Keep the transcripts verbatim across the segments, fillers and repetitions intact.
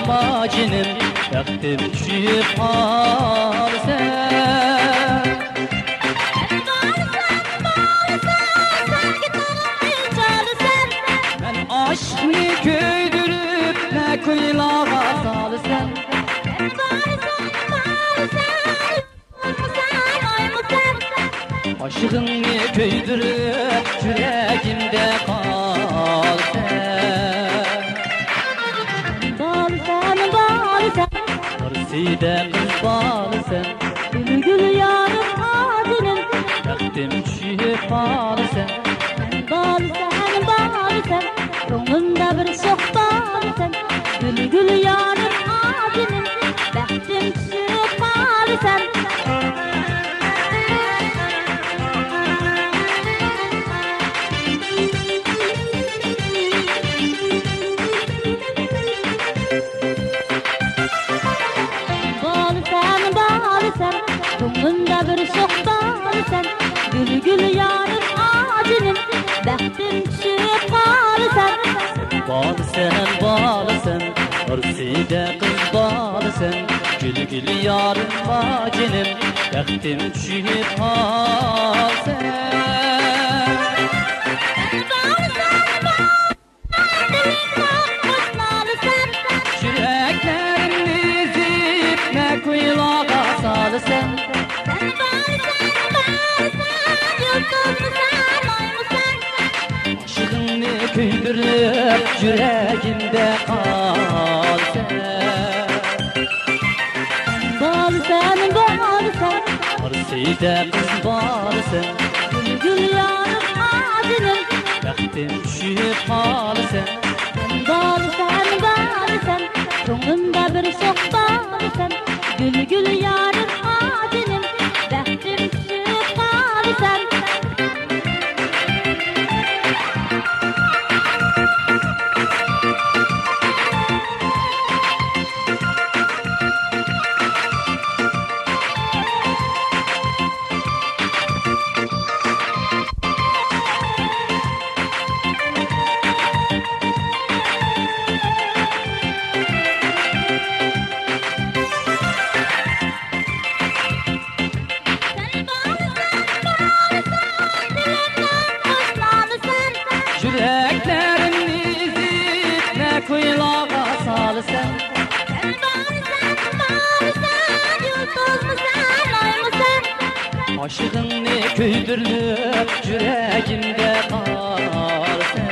جېنىم، بەختىم چۈشۈپ قالسا. مەن ئاشىقنى كۆيدۈرۈپ، نە كويلارغا سالىسەن. ئاشىقىڭنى كۆيدۈرۈپ، يۈرەكىمدە قالىسەن. بالىسەن، بالىسەن. قارىسىدە قىز بالىسەن. گۈل، گۈل يارىم، ئاجىنىم. بەختىم چۈشۈپ قالىسەن. بالىسەن، بالىسەن. كۆڭلۈمدە بىر شوخ بالىسەن. گۈل، گۈل يارىم، ئاجىنىم. بەختىم چۈشۈپ قالىسەن. بالىسەن، بالىسەن، كۆڭلۈمدە بىر شوخ بالىسەن. گۈل، گۈل يارىم، ئاجىنىم، بەختىم چۈشۈپ قالىسەن. بالىسەن، بالىسەن، قارىسىدە قىز بالىسەن. گۈل، گۈل يارىم، ئاجىنىم، بەختىم چۈشۈپ قالسا. يۈرەكلەرنى ئېزىپ، نە كويلارغا سالىسەن. ئاشىقىڭنى كۆيدۈرۈپ، يۈرەكىمدە قالىسەن. بالىسەن، بالىسەن. قارىسىدە قىز بالىسەن. گۈل، گۈل يارىم، ئاجىنىم. بەختىم چۈشۈپ قالىسەن. بالىسەن، بالىسەن. كۆڭلۈمدە بىر شوخ بالىسەن. گۈل، گۈل يارىم، ئاجىنىم. بەختىم چۈشۈپ قالىسەن. يۈرەكلەرنى ئېزىپ، نە كويلارغا سالىسەن. ئاشىقىڭنى كۆيدۈرۈپ، يۈرەكىمدە قالىسەن.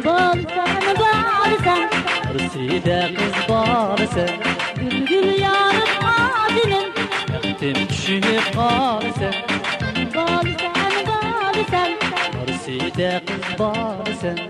بالىسەن، بالىسەن. قارىسىدە قىز بالىسەن. گۈل، گۈل يارىم، ئاجىنىم. بەختىم چۈشۈپ قالىسەن. بالىسەن، بالىسەن. قارىسىدە قىز بالىسەن.